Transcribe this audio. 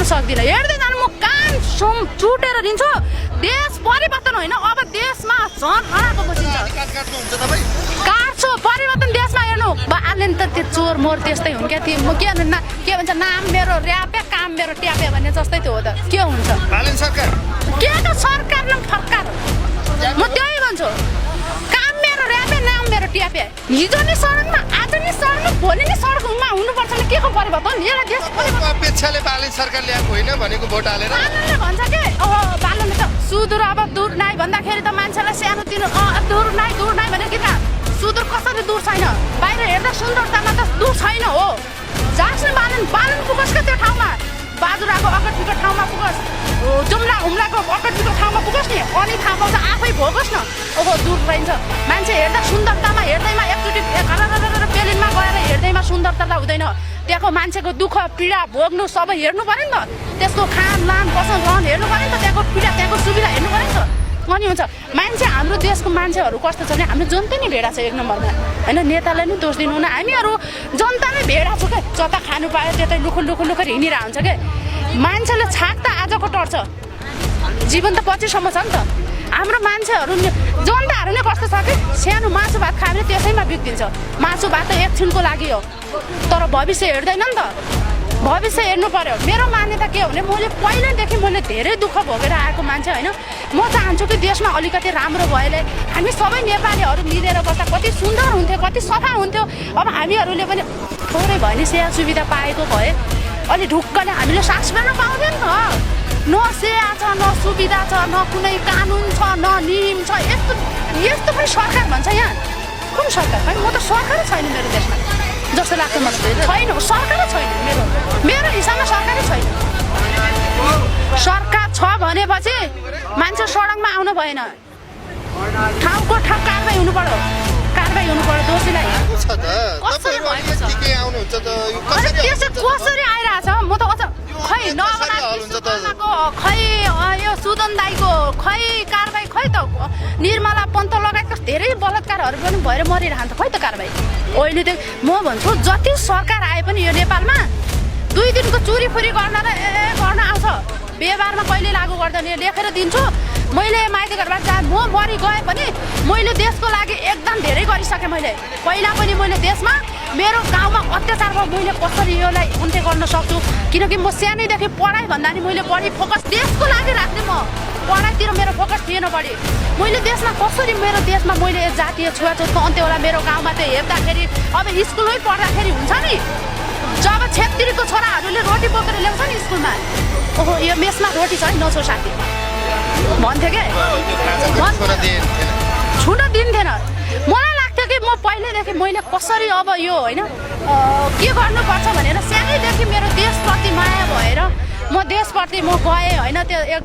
सक्दिनँ। हेर्दै जानु म कान चुटेर दिन्छु। देश परिवर्तन होइन, अब देशमा झन् अडाको बसिन्छ। काट्छु परिवर्तन देशमा हेर्नु। बाले त त्यो चोर मोर त्यस्तै हुन् क्या। त्यो म के भन्छ नाम मेरो र्यापे काम मेरो ट्यापे भन्ने जस्तै त्यो हो त। के हुन्छ के त सरकार न फर्कार म त्यही भन्छु। काम मेरो र्यापे नाम मेरो ट्यापे। हिजो नि सडकमा आज नि सडकमा भोलि नि सडकमा हुनुपर्छ नि। के को परिवर्तन यसलाई देश अपेक्षाले बालन सरकार ल्याएको होइन भनेको भोट हालेर बालनले भन्छ के बालनले त सुदूर अब दूर नाइ भन्दाखेरि त मान्छेलाई सानो तिनो दूर नाइ भनेर कि त सुदूर कसरी दूर छैन। बाहिर हेर्दा सुन्दरतामा त दूर छैन हो। जास् न बालन पुगोस् क्या त्यो ठाउँमा। बाजुराको अगठीको ठाउँमा पुगोस्, जुम्ला हुम्लाको अगठीको ठाउँमा पुगोस् नि। अनि थाहा पाउँछ आफै भोगोस् न। ओहो दूर रहन्छ मान्छे हेर्दा सुन्दरतामा हेर्दैमा एकचोटि पेलिनमा गएर हेर्दैमा सुन्दरता हुँदैन। त्यहाँको मान्छेको दुःख पीडा भोग्नु सबै हेर्नु पर्यो नि त। त्यसको खानलान बसन रहन हेर्नु पर्यो नि त। त्यहाँको पीडा त्यहाँको सुविधा हेर्नु पर्यो नि त। अनि हुन्छ मान्छे हाम्रो देशको मान्छेहरू कस्तो छ भने हाम्रो जनता नै भेडा छ एक नम्बरमा होइन। नेतालाई नि दोष दिनु हुन हामीहरू जनता नै भेडा छ क्या। जता खानु पायो त्यतै लुखुर हिँडिरहेको हुन्छ क्या। मान्छेले छाक त आजको टर्छ, जीवन त पछिसम्म छ नि त। हाम्रो मान्छेहरू जनताहरू नै कस्तो छ कि सानो मासु भात खायो भने त्यसैमा बिग्दिन्छ। मासु भात त एकछिनको लागि हो तर भविष्य हेर्दैन नि त। भविष्य हेर्नु पर्यो। मेरो मान्यता के हो भने मैले पहिल्यैदेखि मैले धेरै दुःख भोगेर आएको मान्छे होइन। म चाहन्छु कि देशमा अलिकति राम्रो भएले हामी सबै नेपालीहरू मिलेर बस्दा कति सुन्दर हुन्थ्यो, कति सफा हुन्थ्यो। अब हामीहरूले पनि थोरै भयो नि सेवा सुविधा पाएको भए अलि ढुक्कले हामीले सास फेर्न पाउँदैन नि त। न सेवा छ न सुविधा छ न कुनै कानुन छ न नियम छ। यस्तो पनि सरकार भन्छ यहाँ। कुन सरकार होइन? म त सरकारै छैन मेरो देशमा जस्तो लाग्छ मलाई। छैन सरकारै छैन मेरो हिसाबमा सरकारै छैन। सरकार छ भनेपछि मान्छे सडकमा आउनु भएन। ठाउँको ठाउँ कारबाही हुनु पर्यो दोषीलाई। कसरी आइरहेछ म त खै खै यो सुदन दाईको खै कारबाही खै त निर्मला पन्त लगायतका धेरै बलात्कारहरू पनि भएर मरिरहन्छ खै त कारबाही। अहिले त म भन्छु जति सरकार आए पनि यो नेपालमा 2 दिनको चोरीफुरी गर्न आउँछ। व्यवहारमा कहिले लागू गर्दैन लेखेर दिन्छु। मैले माइती घरबाट म मरि गए पनि मैले देशको लागि एकदम धेरै गरिसकेँ। मैले पहिला पनि मैले देशमा मेरो गाउँमा अत्याचार भयो मैले कसरी यसलाई अन्त्य गर्न सक्छु। किनकि म सानैदेखि पढाइ भन्दा नि मैले बढी फोकस देशको लागि राख्ने। म पढाइतिर मेरो फोकस थिएन बढी। मैले देशमा कसरी मेरो देशमा मैले जातीय छुवाछुतको अन्त्य होला मेरो गाउँमा चाहिँ हेर्दाखेरि अब स्कुलमै पढ्दाखेरि हुन्छ नि। जब छेत्रीको छोराहरूले रोटी बोकेर ल्याउँछ नि स्कुलमा ओहो यो मेसमा रोटी छ नि नछो साथी भन्थ्यो क्या। छुन दिन्थेन। मलाई लाग्थ्यो कि म पहिल्यैदेखि मैले कसरी अब यो होइन के गर्नुपर्छ भनेर सानैदेखि मेरो देशप्रति माया भएर म देशप्रति म गएँ होइन। त्यो